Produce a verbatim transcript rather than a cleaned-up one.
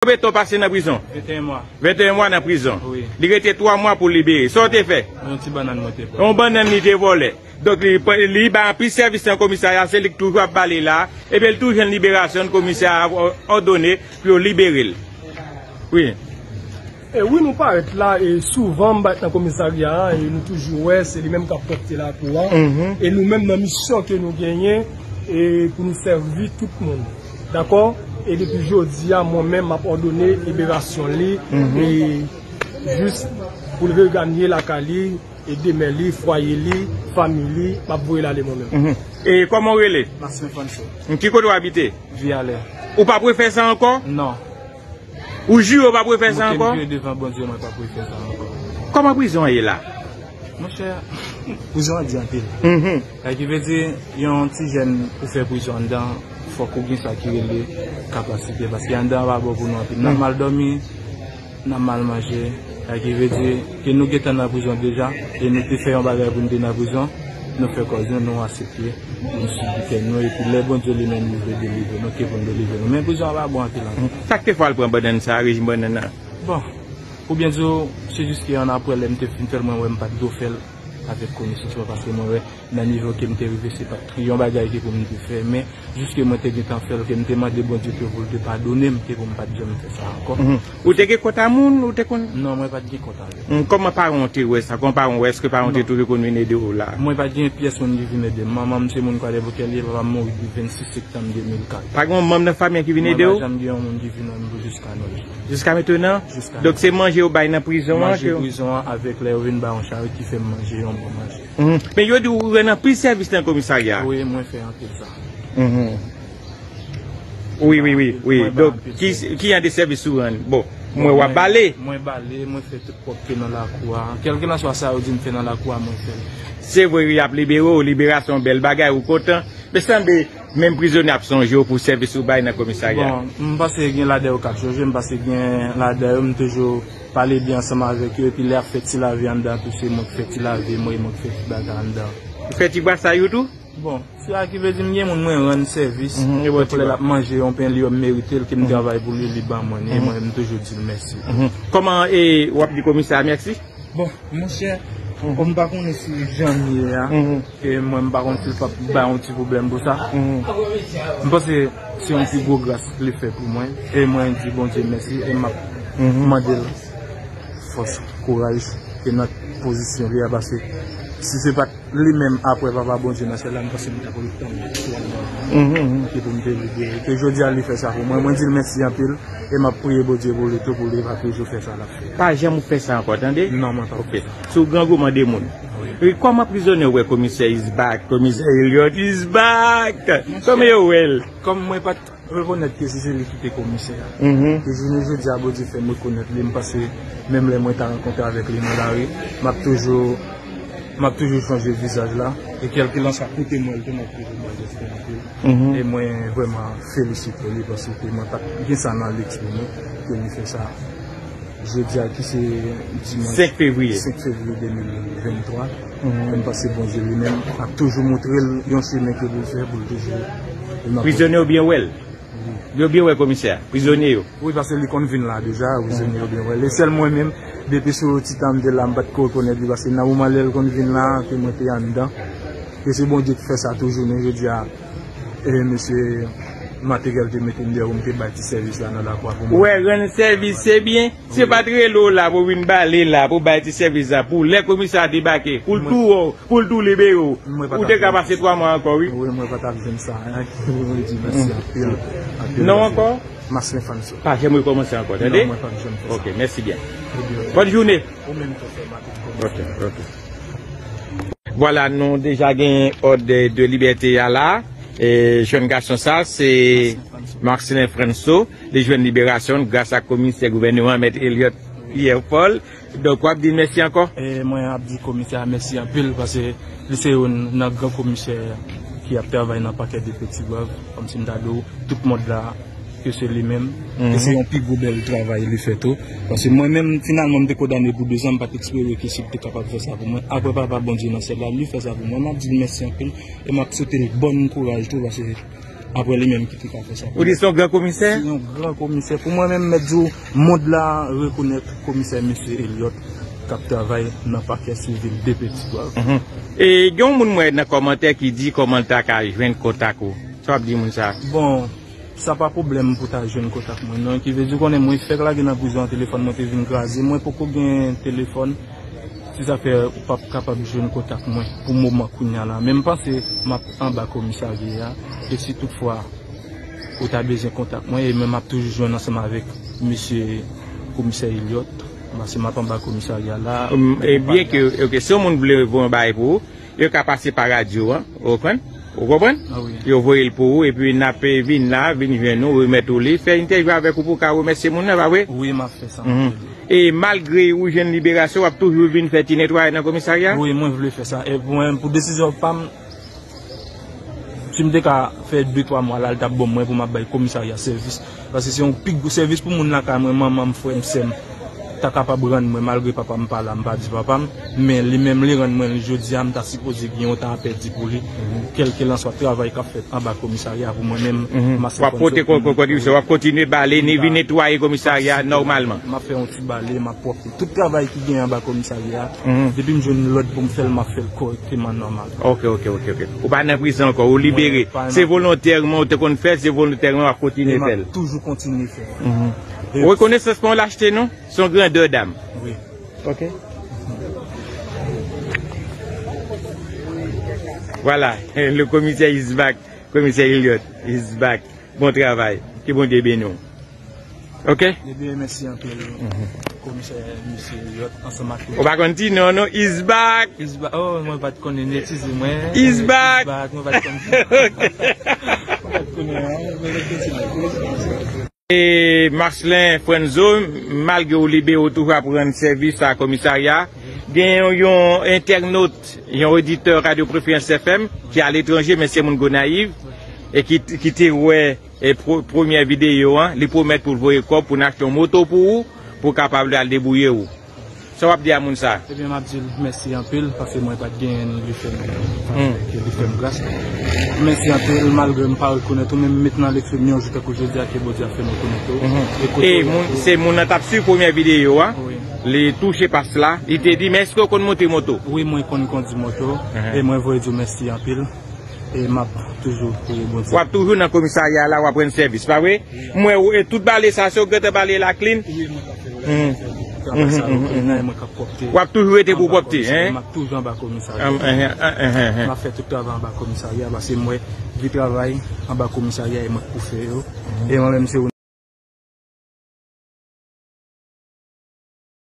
Konbyen tan w pase nan prizon? Venteyen mwa. Venteyen mwa nan prizon. Wi. Li rete twa mwa pou l libere. Sa w te fè? Yon ti bannann mwen te pran. Yon bannann li te vòlè. Donk, li, li bay anpil sèvis nan komisarya, se li k toujou ap bale la. Epi l tou jwenn liberasyon l, komisè a ò-, òdone pou yo libere l. Wi. E wi, nou parèt la, e souvan m parèt nan komisarya a, e nou toujou wè, se li menm k ap pòte lakou a. Mhm. E nou menm nan misyon ke nou genyen, e pou nou sèvi tout moun. Dakò? E depi jodi a, mwen menm, m ap òdone liberasyon li, mhm, e jis pou l reganye lakay li, e demen li, fwaye li, fanmi li, m ap voye l ale mwen menm. Mhm. E kòman w rele? Marcelin Franso. Ki kote w abite? Viyalè. Ou p ap refè sa ankò? Non. Ou jire w p ap refè sa ankò? Mwen jire devan Bondye, mwen p ap refè sa ankò. Kòman prizon an ye la? Monchè, prizon an di anpil. Mhm. Sa ki vle di, yon ti jèn pou fè prizon anndan, fòk ou gen sa ki rele kapasite, paske anndan an pa bon pou nou anpil. N ap mal dòmi, n ap mal manje. Sa ki vle di, ke nou gentan nan prizon deja, e nou te fè yon bagay pou nou te nan prizon, nou fè kòz nou, nou aksepte. Nou sou biten nou, epi lè Bondye li menm li vle delivre nou, ke pou l delivre nou. Men prizon an pa bon anpil ankò. Sa k te fè w al pran bannann sa a, rejim bannann nan? Bon, pou byen di w, se jis ke annapre, lè m te fin fè l, mwen wè m pa t dwe fè l avèk konesans mwen, paske mwen wè nan nivo ke m te rive, se pa t yon bagay ke pou m te fè, men jis ke mwen te gentan fè l, ke m te mande Bondye ke pou l te padone m, ke pou m pa t janm fè sa ankò. Mhm. Ou te gen kont a moun, ou te konn? Non, mwen pa t gen kont avè l. Hmm, kòman paran w te wè sa? Kòman paran w wè? Èske paran w te toujou konn vin ede w la? Mwen pa t gen pyès moun ki vin ede m. Manman m se moun Kwadèboukè li ye, papa m mouri depi vennsis septanm de mil kat. Pa gen yon manm nan fanmi an ki vin ede w? Mwen pa janm gen yon moun ki vin wè m pou jiska nou. Jiska mentenan? Jiska mentenan. Donk se manje yo bay nan prizon an? Manje prizon an avèk lè yo vin ba yon chari ki fè m manje yon bon manje. Mhm. Men yo di w rann anpil sèvis nan komisarya. Wi, mwen fè anpil sa. Mhm. Wi, wi, wi, wi. Donk, ki, ki jan de sèvis ou rann? Bon, mwen w ap bale. Mwen bale, mwen fè tout pwòpte nan lakou a. Kèlkelanswa sa yo di m fè nan lakou a, mwen fè l. Se vre, wi, y ap libere w, liberasyon bèl bagay, ou kontan. Men sanble, menm prizonye ap sonje w pou sèvis ou bay nan komisarya. Bon, m panse gen ladan yo k ap sonje m, paske gen ladan yo, m toujou pale byen ansanm avèk yo, epi lè y ap fè ti lavi anndan tou, se mwen k fè ti lavi, mwen, mwen k fè ti bagay anndan. Ou fè ti brasay ou tou? Bon, se sa ki vle di m gen moun mwen rann sèvis. Mhm, e bon, donk, lè l ap manje yon pen li, yo merite l, ke m travay pou li, li ban mwen, e mwen, m toujou di l mèsi. Mhm. Kòman, e, w ap di komisè a mèsi? Bon, monchè, kòm m pa konnen si jan m ye a, mhm, e mwen, m pa konn si l p ap bay yon ti pwoblèm pou sa. Mhm. M panse se yon pi gwo gras li fè pou mwen, e mwen di Bondye mèsi, e m ap, mhm, mande l fòs, kouraj, e nan pozisyon li a, paske si se pa t li menm, apre Papa Bondye nan syèl la, m panse m t ap ret tann pou anndan an, mhm, ke pou m te libere. Ke jodi a, li fè sa pou mwen. Mwen di l mèsi anpil, e m ap priye Bondye pou li tou, pou li va toujou fè sa l ap fè a. Pa janm ou fè sa ankò, tande? Non, mwen pa fè sa. Ok. Sou grangou mande moun. Wi. E kòman prizonye wè komisè is back? Komisè Elliot is back! Kòman yo wè l? Kòm mwen pa t rekonèt ke si se li ki te komisè a. Mhm. E jounen jodi a, Bondye fè m rekonèt li, m panse menm lè mwen ta rankontre avèk li nan lari, m ap toujou, m ap toujou chanje vizaj la. E kèlkelanswa kote m wè l tou, m ap toujou ba l respè anpil. Mhm. E mwen vrèman felisite li paske mwen pa t gen sa nan lespri mwen ke li fè sa. Jodi a ki se dimanch senk fevriye, senk fevriye de mil venntwa, mhm, mwen panse Bondye li menm ap toujou montre l yon chemen ke pou l fè, pou l toujou. Prizonye yo byen wè l. Wi. Yo byen wè komisè a, prizonye yo. Wi, paske li konn vin la deja, prizonye yo byen wè l. E sèl mwen menm, depi sou ti tan m te la, m pa t ko rekonèt li, paske nan moman lè l konn vin la, ke mwen te anndan. E se Bondye ki fè sa tou jounen jodi a. E mesye Materyèl te mete m deyò pou m te bay ti sèvis la nan lakou a pou mwen. Ou wè, rann sèvis, se byen. Se pa t rele w la pou w vin bale la, pou w bay ti sèvis la, pou lè komisè a debake, pou l tou wè w, pou l tou libere w. Ou te ka pase twa mwa ankò, wi. Wi, mwen pa t ap jwenn sa. Mwen di mèsi anpil, anpil. Non ankò? Marcelin Franso. Pa janm rekòmanse ankò, tande? Non, mwen p ap janm fè sa. Ok, mèsi byen. Bòn jounen. Ou menm tou, frè m. Ok, ok. Vwala, nou deja gen òd de libète a la. E, jèn gason sa, se Marcelin Franso. Li jwenn liberasyon l gras a komisè gouvènman, Mèt Elliot Pierre Paul. Donk, w ap di l mèsi ankò? E mwen ap di komisè a mèsi anpil, paske li se youn nan gran komisè ki ap travay nan pakè de Ti Goâve, kòmsi m ta di w, tout mond la, ke se li menm. Mhm. E se yon pi gwo bèl travay li fè tou. Paske mwen menm, finalman, m te kondane pou dezan, m pa t espere ke si l te kapab fè sa pou mwen. Apre Papa Bondye nan syèl la, li fè sa pou mwen. M ap di l mèsi anpil e m ap swete l bòn kouraj tou, paske Apre li menm ki te ka fè sa. Ou di se yon gran komisè? Se yon gran komisè. Pou mwen menm, mèt di w, mond la rekonèt komisè mesye Elliot k ap travay nan pakè sivil de Petit Goâve. Mhm. E gen yon moun mwen nan kòmantè ki di kòman l ta ka jwenn kontak ou. Sa w ap di moun sa? Bon, sa pa pwoblèm pou ta jwenn kontak mwen, non. Ki vle di, konnen mwen fèk lage nan prizon an, telefòn mwen te vin kraze. Mwen poko gen telefòn. Se sa fè ou p ap kapab jwenn kontak mwen pou moman kounye a la. Men m panse m ap anba komisarya a. E si toutfwa ou ta bezwen kontak mwen, e men m ap toujou jwenn ansanm avèk mesye komisè Elliot. Paske m ap anba komisarya la. Hum, e byen ke, ok, si yon moun vle voye yon bagay pou ou, yo ka pase pa radyo an, ou konprann? Ou konprann? Ah, wi. Yo voye l pou ou, epi n ap, eh, vin la, vin jwenn ou, remèt ou li, fè entèvyou avèk ou pou w ka remèsye moun nan, pa vre? Wi, m ap fè sa. Mhm. E malgre ou jwenn liberasyon, w ap toujou vin fè ti netwayaj nan komisarya? Wi, mwen vle fè sa. E pou mwen, pou desizyon pa m, si m te ka fè de twa mwa la, l t ap bon mwen pou m ap bay komisarya sèvis. Paske se yon pi gwo sèvis pou moun lakay mwen, manman m, frè m, sè m, ta kapab rann mwen, malgre papa m pa la, m pa di papa m, men li menm li rann mwen li. Jodi a, m ta sipoze gen yon tan a pèdi pou li. Kèlkelanswa travay k ap fèt anba komisarya pou mwen menm, m ap kontribisyon, w ap kontinye bale, ni vin netwaye komisarya nòmalman. M ap fè yon ti bale, m ap pwòpte. Tout travay ki gen anba komisarya a, depi m jwenn lòd pou m fè l, m ap fè l kòrèkteman, nòmal. Ok, ok, ok, ok. Ou pa nan prizon ankò, ou libere. Se volontèman ou te konn fè, se volontèman w ap kontinye fè l. E m ap toujou kontinye fè l. Mhm. Rekonesans pa w l achte, non? Se yon grandè dam. Wi. Ok. Voilà, le commissaire is back. Komisè Elliot is back. Bon travay. Ke Bondye beni w. Ok? Ebyen, mèsi anpil, komisè, mesye Elliot, ansanm ak tout. Ou pa konn ti non, non, is back. Is back. Oh, mwen pa t konnen, eskize mwen. Is back. Is back, mwen pa t konn ti non. Mwen pa t konnen, non, mwen pa t konnen. E Marcelin Franzo, malgre w libere, w toujou ap rann sèvis a komisarya. Gen yon, yon entènot, yon oditè Radyo Preferans F M ki aletranje, men se moun Gonayiv, e ki, ki te wè, e, pwo-, premyè videyo an, li pwomèt pou l voye kòb pou n achte yon moto pou ou, pou w kapab al debouye w. Sa w ap di a moun sa? Ebyen, m ap di l mèsi anpil, paske mwen pa t genyen li fè m, ke li fè m gras. Mèsi anpil, malgre m pa rekonèt ou, men m met nan lespri m yon jou tankou jodi a ke Bondye ap fè m rekonèt ou. E kote ou ye, se moun nan t ap swiv premyè videyo a, li touche pas la, li te di, "Men èske w konn monte moto?" Wi, mwen konn kondi moto, e mwen vle di w mèsi anpil. E m ap toujou priye Bondye. W ap toujou nan komisarya la, w ap rann sèvis, pa vre? Wi. Mwen, e tout bale sa, se w gentan bale la clean? Wi, mwen ka fè, wi, mwen ka fè. Travay sa yo, mwen ka pwòpte. W ap toujou rete pou pwòpte, hein? M ap toujou anba komisarya. M ap fè tout travay anba komisarya, paske mwen vi travay anba komisarya e mwen k pou fè yo. E mwen menm, se